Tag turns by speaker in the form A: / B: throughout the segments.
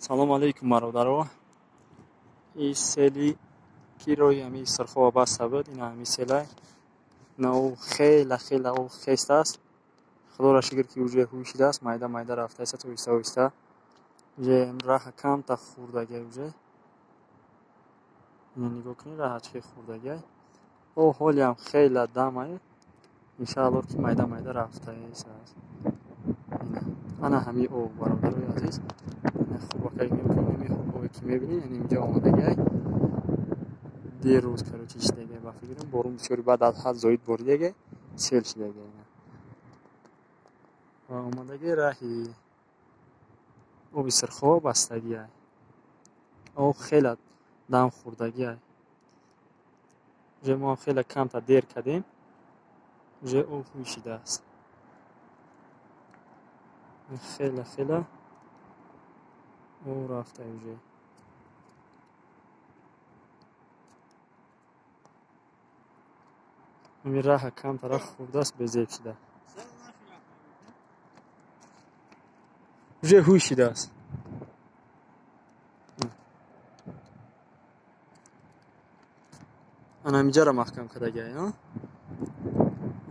A: Салом алейкум, бародаро. И сели ки роҳи ҳамин Сирхова баста буд, ина ҳамин селай. Ина об хела хела об хест аст. Худоро шукр, ки уже ҳуй шидааст, майда майда рафтааст, оҳиста оҳиста. Уже раҳа камта хурдагиай уже. Ина нигоҳ кунед, раҳа чӣ хурдагиай. Об ҳолиам хела дамай. Иншааллоҳ, ки майда майда рафтааст. Ана ҳамин об, бародарои азиз. Хубакай нигоҳ кунед, обе ки мебинед, яъне инҷа омадагиай. Дерӯз, короче, шидагиай, ба фикрам, борон бисёри баъд аз ҳад зоид боридагиай, сел шидагиай. Ва омадагиай, раҳи оби Сирхова бастагиай. Об хела дам хӯрдагиай. Уже мо хела камта дер кардем, уже об ҳуй шидааст. Хела хела об рафта уже. Ҳамин раҳа камтара хурдааст, безеб шида. Уже ҳуй шидааст. Ана ҳаминҷаро маҳкам кардагиай, а?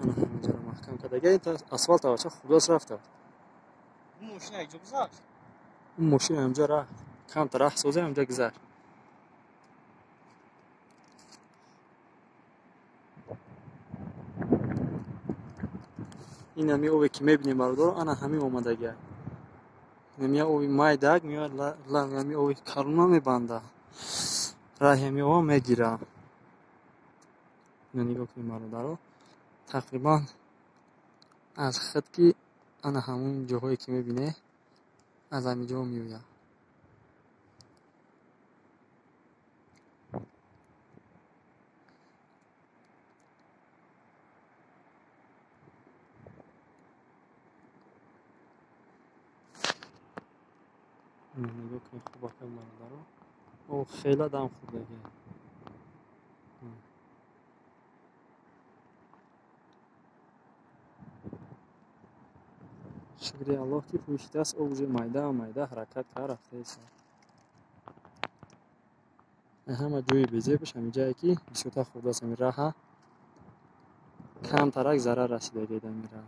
A: Ана ҳаминҷаро маҳкам кардагиай, асфалт авача хурдааст, рафтааст.
B: Мошина якҷо гузашт?
A: Он мошина ҳаминҷа рафт. Камта раҳ созем, ҳаминҷа гузашт. Ин ҳамин обе ки мебинем, бародаро, ана ҳамин омадагиай. Ҳамин оби майдак меояд, ҳамин оби калона мебанда. Раҳи ҳамин об мегира. Ина нигоҳ кунед, бародаро. Тақрибан аз худ ки ана ҳамон ҷоҳое ки мебинед, аз ҳамин ҷо меояд. Нигоҳ кунед хубака, бародаро. Об хела дам хӯрдагиай. Шукри Аллоҳ, ки ҳуй шидааст, об уже майда майда ҳаракат кард, рафтааст. Ҳама ҷои безебаш ҳамин ҷае ки бисёртар хурдааст, ҳамин раҳа. Камтарак зарар расидагиай дар ҳамин раҳ.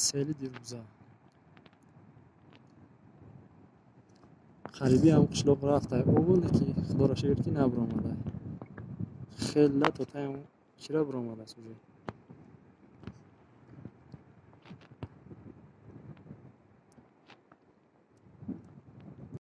A: Сели дирӯза. Қариби ҳам қишлоқ рафтай обу, лекин худоро шукр, ки набиромадай. Хела то таи чира биромадааст уже.